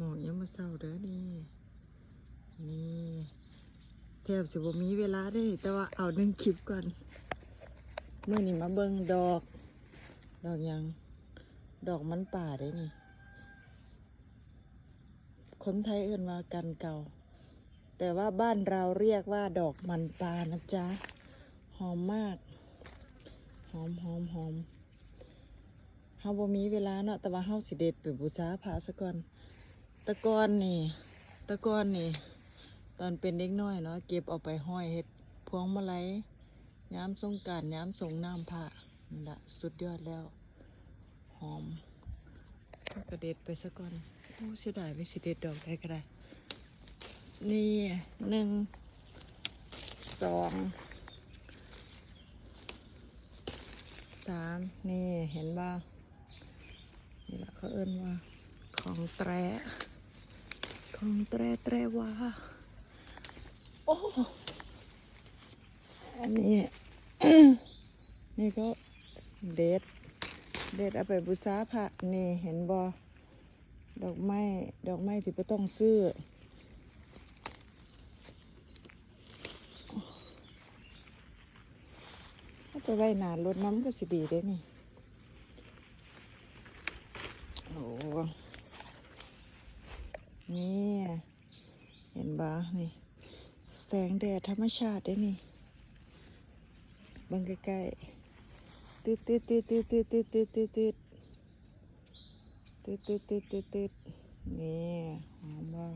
ໝອກຍາມມື້ເຊົ້າເດີນີ້ ນີ້ ແທບຊິບໍ່ມີເວລາເດ້ ແຕ່ວ່າເອົາໜຶ່ງຄລິບກ່ອນ. ມື້ນີ້ມາເບິ່ງດອກ ດອກຫຍັງ? ດອກມັນປ່າເດ້ນີ້. ຄົນໄທເອີ້ນວ່າກັນເກົາ ແຕ່ວ່າບ້ານເຮົາຮຽກວ່າດອກມັນປ່ານະຈ໊ະ. ຫອມມາກ ຫອມ ຫອມ ຫອມ. ເຮົາບໍ່ມີເວລາເນາະ ແຕ່ວ່າເຮົາຊິເດັດໄປບູຊາພະຊະກ່ອນ. ແຕ່ກ່ອນນີ້ ແຕ່ກ່ອນນີ້ ຕອນເປັນເດັກນ້ອຍເນາະ ເກັບເອົາໄປຫ້ອຍເຮັດພວງມາໄລ ຍາມສົງການ ຍາມສົງນ້ຳພະ. ນີ້ລະ ສຸດຍອດແລ້ວ. ຫອມ ເຮົາກະເດັດໄປຊະກ່ອນ. ໂອ້ ເສຍດາຍ ໄປຊິເດັດດອກໃດກະໄດ້. ນີ້ ໜຶ່ງ ສອງ ສາມ ນີ້ ເຫັນບໍ່? ນີ້ລະເຂົາເອີ້ນວ່າຂອງແຕຣ ຂອງແຕຣ ແຕຣວ່າ. ໂອ້ ອັນນີ້ ນີ້ກໍເດັດ ເດັດເອົາໄປບູຊາພະ. ນີ້ເຫັນບໍ່? ດອກໄມ້ ດອກໄມ້ທີ່ບໍ່ຕ້ອງຊື້ ເອົາໄປໄວ້ໜ້າລົດນຳກໍຊິດີເດ້ນີ້. ໂອ້ ນີ້ ເຫັນບໍ່? ນີ້ ແສງແດດທຳມະຊາດເດ້ນີ້. ເບິ່ງໃກ້ໆ ຕຶດໆ ຕຶດໆ ຕຶດໆ ຕຶດໆ ຕຶດໆ ຕຶດໆ ຕຶດໆ ຕຶດໆ ນີ້ ຫອມບໍ່?